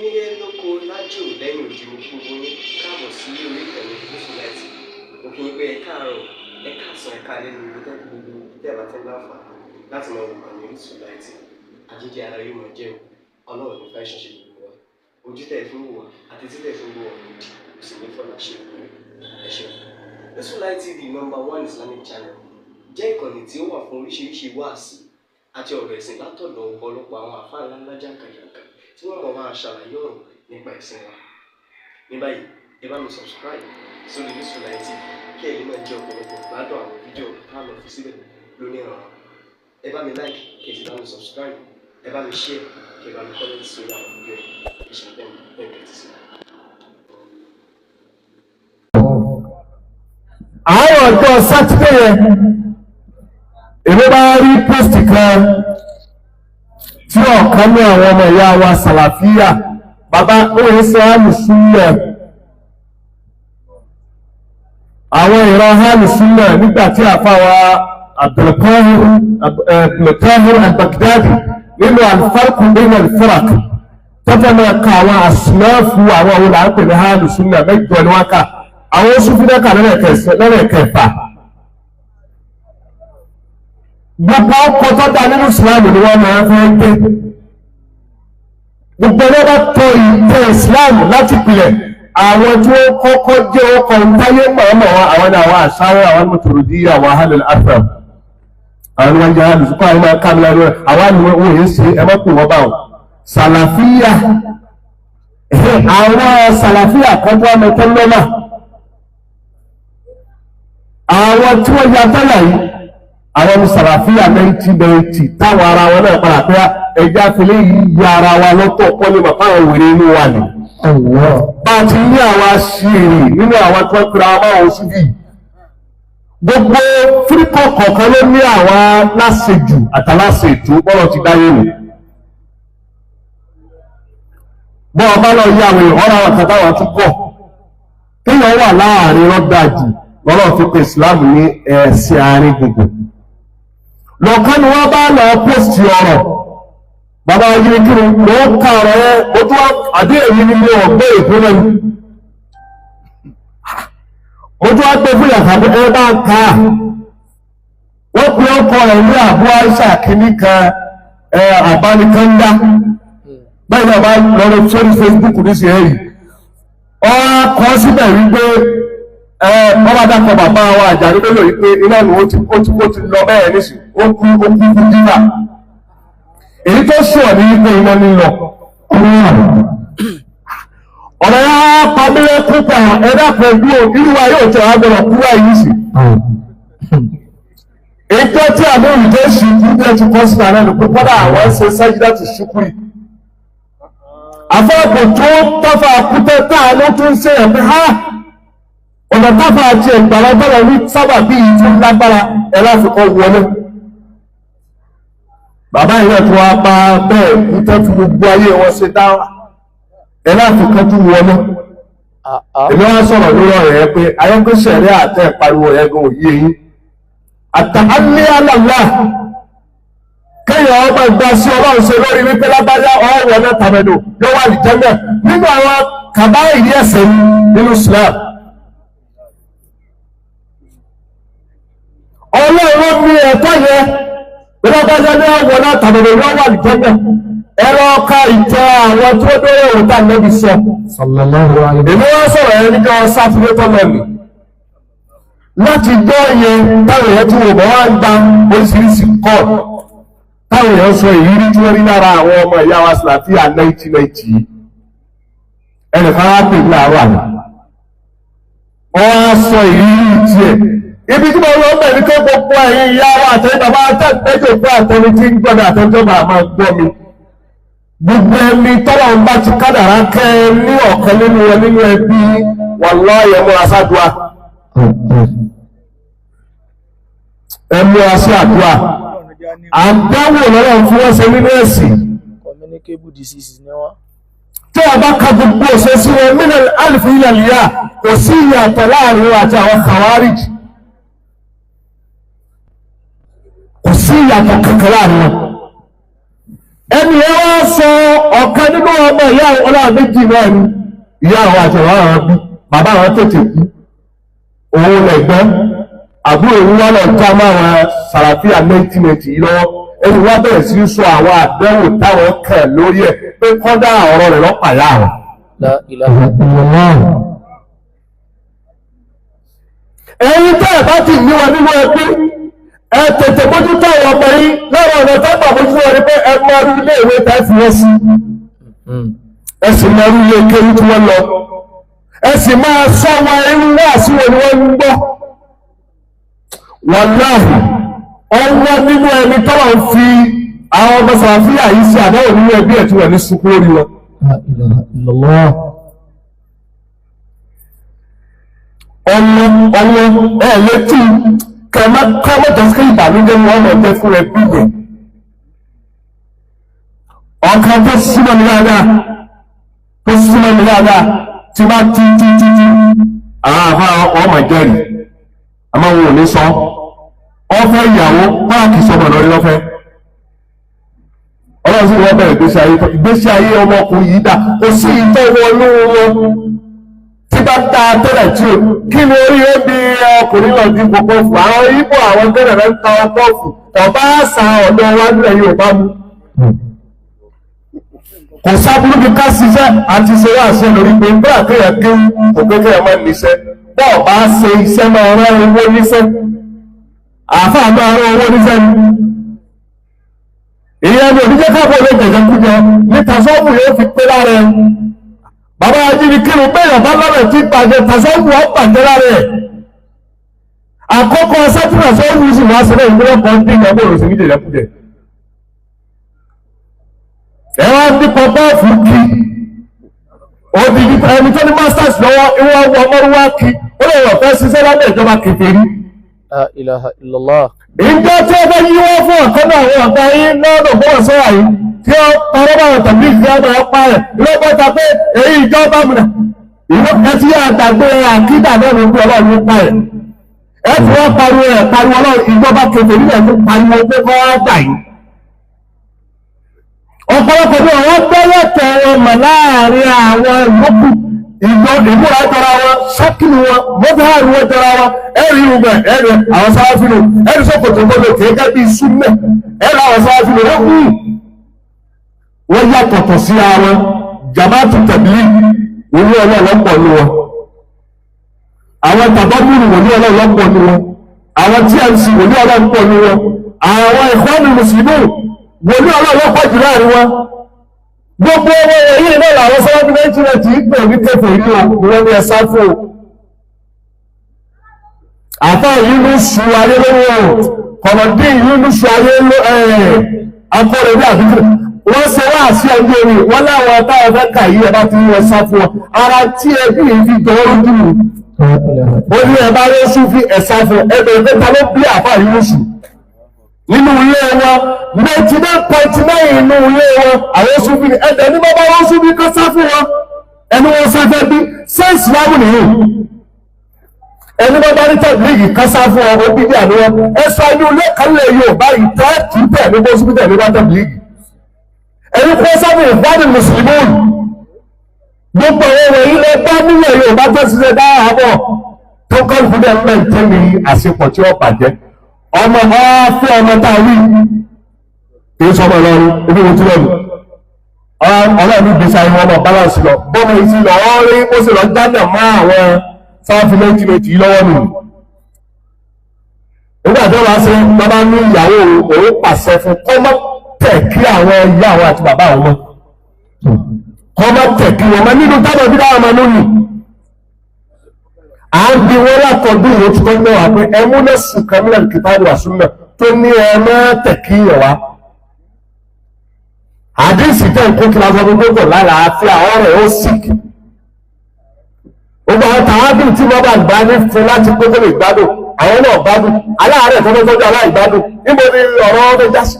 Nílé lóko lájò lẹ́yìn òdì, mo kí gbogbo yín káàbọ̀ sí orí ìkànnì Gúúsù Láìtì. Mo kí yín pé ẹ káàárọ̀, ẹ káàsán, ẹ káalẹ́ ní ibi tẹ́ gbogbo tẹ́ bá ti ń láǹfààní láti máa wò kàn ní Gúúsù Láìtì. Àjíjẹ ara yóò máa jẹun, Ọlọ́run ní fẹ́ ṣiṣẹ́ gbogbo wa. Ojú tẹ́ ẹ fi ń wò wá àti tí tẹ́ ẹ fi ń wò wá òdì kò sì ní fọlá ṣe ìpínlẹ̀. Ẹ ṣeun. Gúúsù Láìtì TV, number one Islamic channel, jẹ́ ìkànnì tí ó wà fún oríṣiríṣi wáàsí àti ọ̀rọ̀ ẹ̀sìn látọ̀dọ̀ ọ̀pọ̀lọpọ̀ àwọn àfáà ńláńlá jàǹkàjàǹkà tí wọ́n mọ̀ máa ṣàlàyé ọ̀rọ̀ nípa ẹ̀sìn wa. Ní báyìí, ẹ bá mi subscribe sórí Gúúsù Láìtì TV kí ẹ lè máa jẹ ọ̀pọ̀lọpọ̀ gbádùn àwọn fídíò tá a lọ fi síbẹ̀ lónìí ọ̀rọ̀. Ẹ bá mi like, kí ẹ sì bá mi subscribe, ẹ bá mi share, kí ẹ bá mi comment sórí àwọn fídíò yìí. Ẹ ṣe bẹ́ẹ̀ bẹ́ẹ̀ kẹ́tì sí. Àárọ̀ ọjọ́ Sátidé yẹn, èmi bá rí post kan tí ọ̀kan ní àwọn ọmọ ìyá wa Sàlàfíà, bàbá òye sọ alùsúnlẹ̀, àwọn ìran alùsúnlẹ̀, nígbà tí àfáwa Abdulkahir al-Baghdadi nínú al-Farq bayna al-Firaq tọ́fẹ́ máa ka àwọn àsìnáfù, àwọn òun là ń pè ní alùsúnlẹ̀, mẹ́jọ ni wọ́n kà, àwọn Sufi náà kà lẹ́lẹ́kẹfà. Gbogbo ọkọ̀ tó dá nínú Islam ni wọ́n máa fẹ́ gbé. Gbogbo ẹni bá tọ ìtẹ́ Islam láti pilẹ̀, àwọn tí wọ́n kọ́kọ́ jẹ́ ọkọ̀ ntáyé mọ̀ọ́mọ̀ wọn, àwọn ni àwọn àṣàwọ̀, àwọn mọ̀tòròdì, àwọn ahlul athar, àwọn ni wọ́n jẹ́ alùsùkọ́, àwọn máa ká mi lẹ́nu, àwọn ni wọ́n yẹn ṣe ẹ má pè wọ́n bá wọn. Sàlàfíà, àwọn sàlàfíà kan tó wọ́n mẹ́tọ́ lọ́nà, àwọn tí wọ́n ya tẹ́lẹ̀ yìí, àwọn ní sàlàfíà 1990 táwọn ara wọn náà padà pé ẹja fìlẹ̀ yìí ya ara wa lọ́tọ̀ kọ́ ní bàbá àwọn wèrè inú wa ni. Bá a ti ní àwọn aṣèrè nínú àwọn tó ń pera wọn báwọn Sufi, gbogbo fíríkọ̀ kọ̀ọ̀kan ló ní àwọn láṣejù àtàláṣètò bọ́lọ̀ ti dáyé nù. Bọ́ ọ bá lọ yí àwọn èèyàn ọ̀rọ̀ àwọn kan táwọn tún kọ̀ kéèyàn wà láàrin lọ́dà jù lọ́rọ̀ fi pe Islam ní ẹ̀sìn àárín gbogbo. Lọ́kàn ni wọ́n bá lọ pósìtì ọ̀rọ̀ bàbá yìí kiri ló ká ọ̀rọ̀ yẹn, ó tún wá àbí èyí ni mo ọ̀gbẹ́ ìpínlẹ̀ mi, mo tún wá gbé fún yàtọ̀ pé ẹ bá ń ka wọ́n pe ọkọ rẹ̀ ní àbú Aisha kìíní kan ẹ àbánikánńdá báyìí náà bá lọ sórí Facebook ní sí ẹ̀yìn ọ̀ kọ́ síbẹ̀ wípé bọ́bá dákọ̀ bàbá wa Àjàní Bello yìí pé iná ni ó ti ó ti ó ti lọ bẹ́ẹ̀ nísì, ó kú, ó kú kú dífà. Èyí tó sùn ní pé iná ní lọ. Ọ̀rọ̀ yà á pamílẹ̀ kúpa ẹ̀dá pẹ̀lú irú wa yóò tẹ̀ wá gbọ́dọ̀ kú wá yìí sí. Ètò tí àbúrò tó ṣì kú bí ẹ ti kọ́ sí àná nù pé kọ́dà àwọn ṣe sájídá ti ṣùkú yìí. Àfọ́ọ̀bù tó tọ́fà kútẹ́ táà ló tún ṣe ẹ̀mí ha ọ̀nà táfà àti ẹ̀gbàrá bọ́lá ní sábà bí i tún lágbára ẹ̀ láfikọ́ wọlé. Bàbá yìí náà tún wá bá bẹ́ẹ̀ kú tó fi gbogbo ayé wọn ṣe dáwà ẹ̀ láfikọ́ tún wọlé. Èmi wá sọ̀rọ̀ lórí ọ̀rọ̀ yẹn pé ayọ́kẹ́sẹ̀ rẹ̀ àtẹ̀ pariwo yẹn gan òye yín. Àtàlẹ́ àlàlá kéèyàn ọmọ ìgbà sí Ọlọ́run ṣe lórí wípé lábájá ọ̀rọ̀ náà tàbẹ̀dò yóò wà lìjẹ́mẹ̀ nínú àwọn kàbá ìdí ẹ̀sẹ̀ nínú Islam. Ọlọ́run ní ẹ̀tọ́ yẹn lábájá ní ọ̀wọ̀ náà tàbẹ̀dò yóò wà lìjẹ́mẹ̀. Ẹ̀rọ ọ̀ka ìtọ́ àwọn tí ó dóyè òun tá nẹ́bi sọ. Èmi wá sọ̀rọ̀ yẹn níjọ́ Sátidé tó lọ nì. Láti gbọ́ yẹn táwọn èèyàn tí wò bọ́ wá ń gba oríṣiríṣi kọ́ọ̀tù táwọn èèyàn sọ ìrírí tí wọ́n rí lára àwọn ọmọ ìyá wa Sàlàfíà 1990 yìí. Ẹnìkan á pè ní àárọ̀ àná. Wọ́n á sọ ìrírí tiẹ̀. Ibi tí mo lọ bẹ̀ ní kó gbogbo ẹ̀yin ìyá wa àtẹ̀yìn bàbá àtẹ̀jọ́ pé àtẹni tí ń gbọ́dọ̀ àtẹ̀jọ́ bàá máa gbọ́ mi. Gbogbo ẹni tọ́lọ̀ ń bá ti kádàrá kẹ́ ẹ ní ọ̀kan nínú ẹ nínú ẹbí, wallahi ẹ múra sádùá. Ẹ múra sí àdúrà. Àdáwò lọ́wọ́ fún wọ́n ṣe nínú ẹ̀sìn. Communicable diseases ni wọ́n. Tí a bá ka gbogbo òṣè sí wọn min al-alif ila al-ya, kò sí ìyàtọ̀ láàrin wọn àti àwọn Khawarij. Kò sí ìyàtọ̀ kankan láàrin wọn. Ẹni ẹ wá sọ ọ̀kan nínú ọmọ ìyá ọlọ́run méjì náà ni ìyá àwọn àti ọ̀rọ̀ àwọn bí bàbá àwọn tètè kú. Òun lẹ̀gbọ́n àbúrò òun wá lọ já mọ́ àwọn sàràfíà 1990 yìí lọ́wọ́. Ẹni wá bẹ̀rẹ̀ sí í sọ àwọn àdánwò táwọn kàn lórí ẹ̀ pé kọ́dá ọ̀rọ̀ rẹ̀ lọ́pàá yá àwọn. La ilaha illallah. Ẹ̀yin tẹ́ ẹ̀ bá ti ní wọn nínú ẹbí, ẹ tètè mójútó àwọn ọmọ yín lọ́rọ̀ ọ̀nà tó gbà mójútó wọn ni pé ẹ mọ irú ilé ìwé tẹ́ fi wọ́n sí, ẹ sì mọ irú ilé kéwú tí wọ́n lọ, ẹ sì máa sọ wọn irú wáàsí wo ni wọ́n ń gbọ́. Wàláhì, ọwọ́ nínú ẹni tọ́lọ̀ ń fi àwọn ọmọ sàfíà yìí ṣe àdáwò nínú ẹbí ẹ̀ tí wọ́n ní sunkún lórí wọn. La ilaha illallah. Ọmọ ọmọ ẹ létí kẹmẹ kọmọjọ sí ìbànújẹ́ ni wọn lọ jẹ fún ẹbí yẹn. Ọ̀kan tó súnmọ́ mi dáadáa tó súnmọ́ mi dáadáa tí bá tí tí tí tí àwọn àfa ọmọ jẹ́rìí àmọ́ wọn ò ní sọ ọfẹ́ ìyàwó páàkì sọmọ lórí lọ́fẹ́. Ọlọ́run sì wọ́n bẹ̀rẹ̀ ìgbésí ayé ìgbésí ayé ọmọkùnrin yìí dà kò sí ìtọ́wọ́ inú wọn tí bá ta tẹ́lẹ̀ tí o kí ni orí ó bí ọkùnrin lọ di pọpọ́fù àwọn Ìgbò àwọn gẹ́rẹ̀ rẹ̀ ń ta ọpọ́fù ọba àṣà ọ̀dọ̀ wa nílẹ̀ Yorùbá mu. Kò sábúrú bí ká ṣiṣẹ́ àti ṣe wá ṣe lórí pé bá kéèyàn kéwú kò pé kéèyàn máa níṣẹ́ bọ́ọ̀ bá ṣe iṣẹ́ máa rán owó níṣẹ́ àáfàá máa rán owó níṣẹ́ ni. Ìyẹn ni òbí jẹ́ káàbọ̀ lè jẹ̀jẹ̀ kújẹ ní tasọ́ọ̀bù yóò fi pé lára ẹ̀. Bàbá ajínigbé kírun bẹ́ẹ̀ bá lọ́rẹ̀ tí bàjẹ́ tasọ́ọ̀bù ọ̀ bàjẹ́ lára ẹ̀. Àkọ́kọ́ sẹ́tìnà sọ́ọ̀bù sì wá sílẹ̀ ìgbélé kan dín ìgbà bóòlù sí ní jẹ̀jẹ̀ kújẹ. Ẹ wá ní pọpọ́ọ̀fù kí òdì ẹni tó ní masters lọ́wọ́ ìwọ̀n ọmọ ọmọrúwá kí ó lè wọ̀ fẹ́ ṣiṣẹ́ lábẹ́ ìjọba kèfèrí. La ilaha illallah. Ìjọ tí ó fẹ́ yíwọ́ fún ọ̀kan náà àwọn ọ̀gá yín lọ́dọ̀ bọ́ sọ́wọ́ yìí tí ó parọ́ bá wọn tàbí ìfẹ́ ọmọ ọ̀pá rẹ̀ lọ́gbọ́ta pé èyí ìjọba múnà. Ìwọ́n ẹ ti yá àgbàgbé àkídà náà ló ń pè ọlọ́run nípa ẹ̀. Ẹ fi wọ́n pariwo ẹ̀ pariwo ọlọ́run ìjọba kèfèrí rẹ̀ fún pariwo pé kọ́ wá gbà yìí. Ọ̀pọ̀lọpọ̀ ní àwọn gbẹ́yẹ̀tẹ̀ wọn mọ̀ láàrin àwọn ìyókù ìgbọ́ ìmúra jọra wọn ṣákìlì wọn mọ́tàárù wọn jọra wọn ẹ̀rí ìrùgbẹ̀ ẹ̀rí àwọn sáfìlò ẹ̀rí sọ́kòtò gbọ́dọ̀ kéèké bíi súnmẹ̀ ẹ̀rí àwọn sáfìlò wọ́n kú. Wọ́n yàtọ̀tọ̀ sí ara wọn jamaatu tẹ̀bílì wòlíì ọlọ́ọ̀lọ́pọ̀ ní wọn. Àwọn tàbọ́mùrù wòlíì ọlọ́ọ̀lọ́pọ̀ ní wọn. Àwọn TMC wòlíì ọlọ́ọ̀pọ̀ ní wọn. Àwọn Ikhwanul Muslimun wòlíì ọlọ́ọ̀lọ́pọ̀ jù láàrin wọn. Gbogbo ọmọ èyí náà làwọn sọ́wọ́n nàìjíríà tí ń pè ní kẹfẹ́ ìlú wọn ní ẹ̀sá fún o. Àfá yìí ló ṣu ayé lówó o, kọ̀mọ̀dé yìí ló ṣu ayé ló akọ́rẹ̀ bí àfikún. Wọ́n ṣe wá sí ọjọ́ orí wọ́n láwọn táwọn fẹ́ kà yí ẹ̀bá ti ń ẹ̀sá fún wọn. Ara tí ẹbí yìí fi jọ lójú mi. Ó ní ẹ̀bá ló ṣú fi ẹ̀sá fún ẹbẹ̀rẹ̀ pé ta ló bí àfá yìí ló ṣù. Nínú ilé wọn 99.9 inú ilé wọn àwọn Súfì ní ẹ̀dẹ̀ ní bàbá wọn Súfì kọ́ sá fún wọn ẹni wọn sáfẹ́ bí sẹ́ǹsì láàmù nìyí ẹni bàbá ní tẹ̀lé kọ́ sá fún wọn ó bí díà ní wọn ẹ sọ inú ilé kan lè yóò báyìí tẹ́ kì í tẹ̀ ní bó Súfì tẹ̀ ní bá tẹ̀lé ẹni kọ́ sáfù ìfọ́nì mùsùlùmí gbogbo àwọn wọ̀nyí lè bá nílẹ̀ Yorùbá tó ṣiṣẹ́ dáhàbọ̀ tó kọ́ ìfúnẹ̀ mẹ́ntẹ́ni àṣepọ̀ tí ó bàjẹ́ ọmọ ọ̀fẹ́ ọmọ tá a wí kìí sọmọ Ìlọrin ibi mo ti lọ nù ọlọ́run ní gbèsè ayé wọn mọ̀ balance lọ bọ́mọ yìí ti lọ ọ́ rí ó sì lọ dáná mọ́ àwọn sáfì 1980 lọ́wọ́ nù. Nígbà tó wá sí bàbá ní ìyàwó òun pàṣẹ fún kọ́ mọ́ tẹ̀ kí àwọn ìyá àwọn àti bàbá àwọn mọ́ kọ́ mọ́ tẹ̀ kí wọn mọ́ nínú tábà bí dáhùn máa lónìí. À ń bi wọn látọdún ìwé tí wọ́n náà pé ẹmú náà sùn kan mílíọ̀nù kìtàbù àsúnmọ̀ tó ní ẹ mọ́ tẹ̀ kí yẹ̀ wá. Àdínsì tẹ̀ ń kó kí lásán gbogbo lálàáfíà ọ̀rẹ́ ó sìkì. Gbogbo àwọn tàwádùn tí wọ́n bá gbá ní fún láti pé kó lè gbádùn àwọn náà gbádùn aláàárẹ̀ tó fẹ́ tọ́jú aláìgbádùn níbo ni ọ̀rọ̀ ọ̀rọ̀ já sí.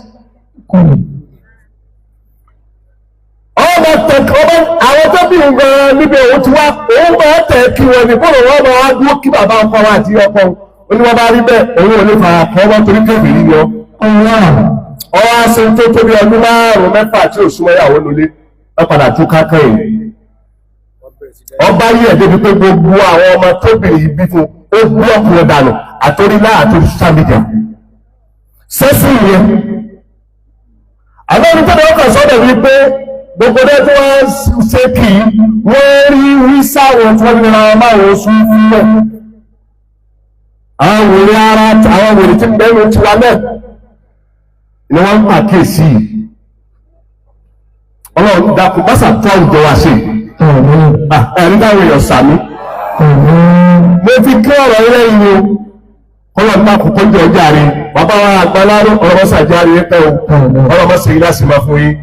Ọmọ tẹ ọmọ àwọn tó bí nǹkan níbi òun ti wá òun máa tẹ̀ kí wọn ní bọ́ọ̀lù wọn máa dúró kí bàbá ọkọ wa àti ọkọ òun ní wọ́n bá rí bẹ́ẹ̀ òun ò lè fara kọ́ wọn torí kébìrì ni ọ. Ọwọ́ aṣọ tó tóbi ọdún 5 mẹ́fà tí ò súnmọ́ ìyàwó nulẹ̀, wọ́n padà tún kákẹ́ yìí. Ọba yìí ẹ̀ débi pé gbogbo àwọn ọmọ tóbìnrin yìí bí fún ó búlọ̀kù wọn dànù àtòrílá àtòrí social media. Sẹ́sì yẹn. Àwọn ẹni tó dọ̀ kàn sọ́dọ̀ wípé gbogbo dẹ́ tí wọ́n ṣe kì í wọ́n rí wíṣà wọn tí wọ́n fi ra márùn-ún sún fún wọn. Àwọn wèrè ara àwọn wèrè tí ń bẹ́ẹ̀ tiwa náà ni wọ́n ń pàkíyèsí. Ọlọ́run dákun bá ṣàtọ́ àwùjọ wa ṣe. Ẹ̀rí táwọn èèyàn sàmí. Mo fi kí ọ̀rọ̀ ilé yìí o. Ọlọ́run dákun kó jẹ́ ọjà rẹ̀. Bàbá wa àgbàláró ọlọ́mọṣàjáre pẹ́ o. Ọlọ́mọṣẹ́ yìí láti máa fún yín.